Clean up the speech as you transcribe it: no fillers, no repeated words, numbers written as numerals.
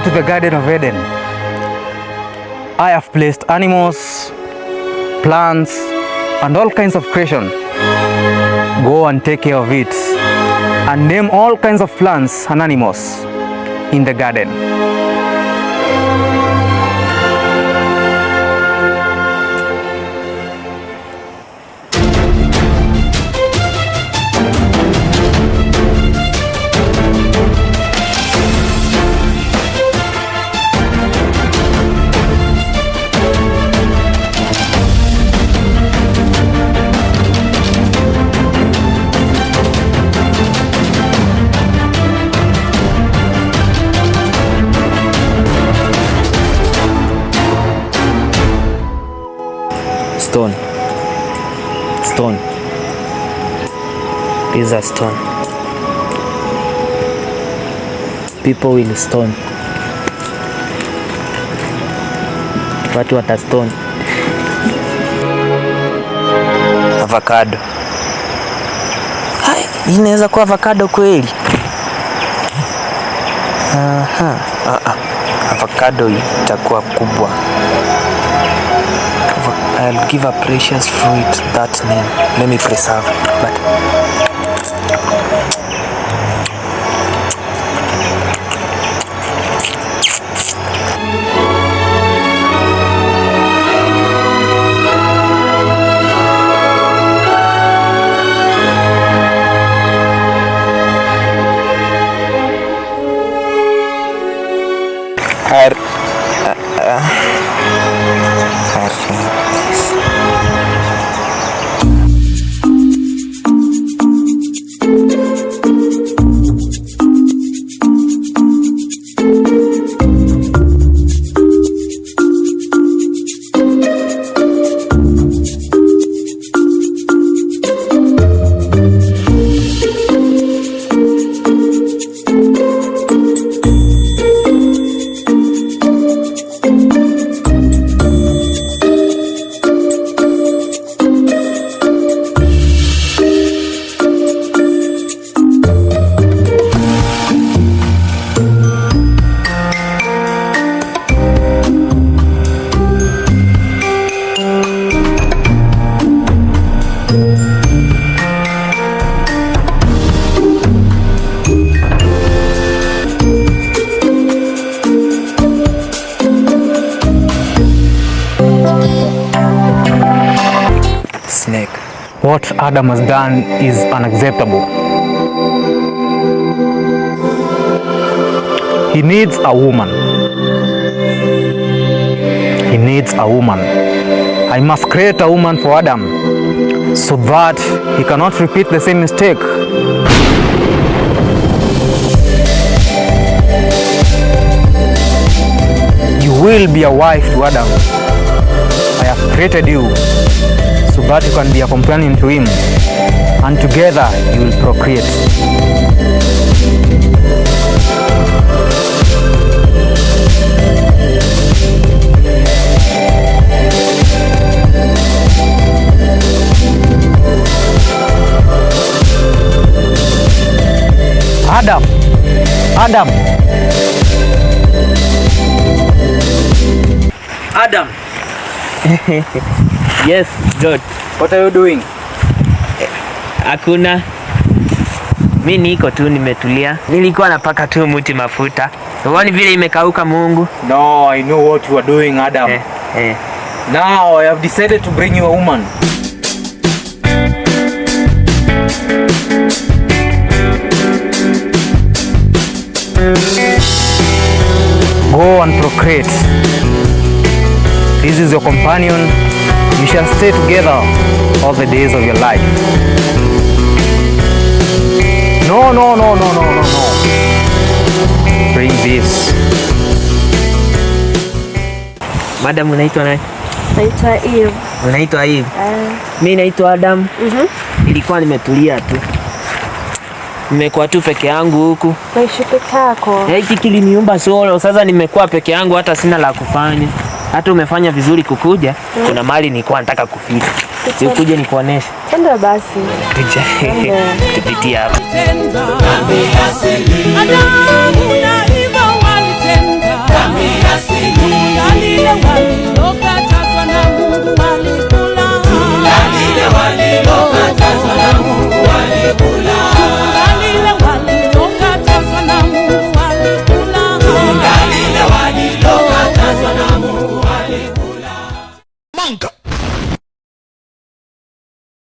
to the Garden of Eden. I have placed animals, plants, and all kinds of creation. Go and take care of it and name all kinds of plants and animals in the garden. Stone. Stone. This is a stone. People will stone. Watu watastone. Avocado. Hai, inaweza kuwa avocado kweli? Aha. Ah, ah. Avocado itakuwa kubwa. I'll give a precious fruit that name. Let me preserve it. But R R. Snake. What Adam has done is unacceptable. He needs a woman. He needs a woman. I must create a woman for Adam so that he cannot repeat the same mistake. You will be a wife to Adam. I have created you so that you can be a companion to him, and together you will procreate. Adam! Adam! Adam! Yes, God. What are you doing? Hakuna. Mi niko tu nimetulia. Nilikuwa napaka tu muti mafuta. Uone vile imekauka Mungu. No, I know what you are doing, Adam. Eh. Now I have decided to bring you a woman. Go and procreate. This is your companion. You shall stay together all the days of your life. No, no, no, no, no, no, no. Bring this. Madam, unaitwa nani? Naitwa Eve. Unaitwa Eve? Mi naitwa Adam. Nilikuwa nimetulia tu. Nimekuwa tu peke yangu huku. Naishi peke yako? Hiki kiliniumba solo. Sasa nimekuwa peke yangu, hata sina la kufanya. Hata umefanya vizuri kukuja. Kuna mahali nilikuwa nataka kufika. Si ukuje nikuoneshe? Twende basi. Kuja. Tupitie hapa. Adamu na Eva walitenda Lile walilokatazwa na Mungu walikula. Tunda lile walilokatazwa.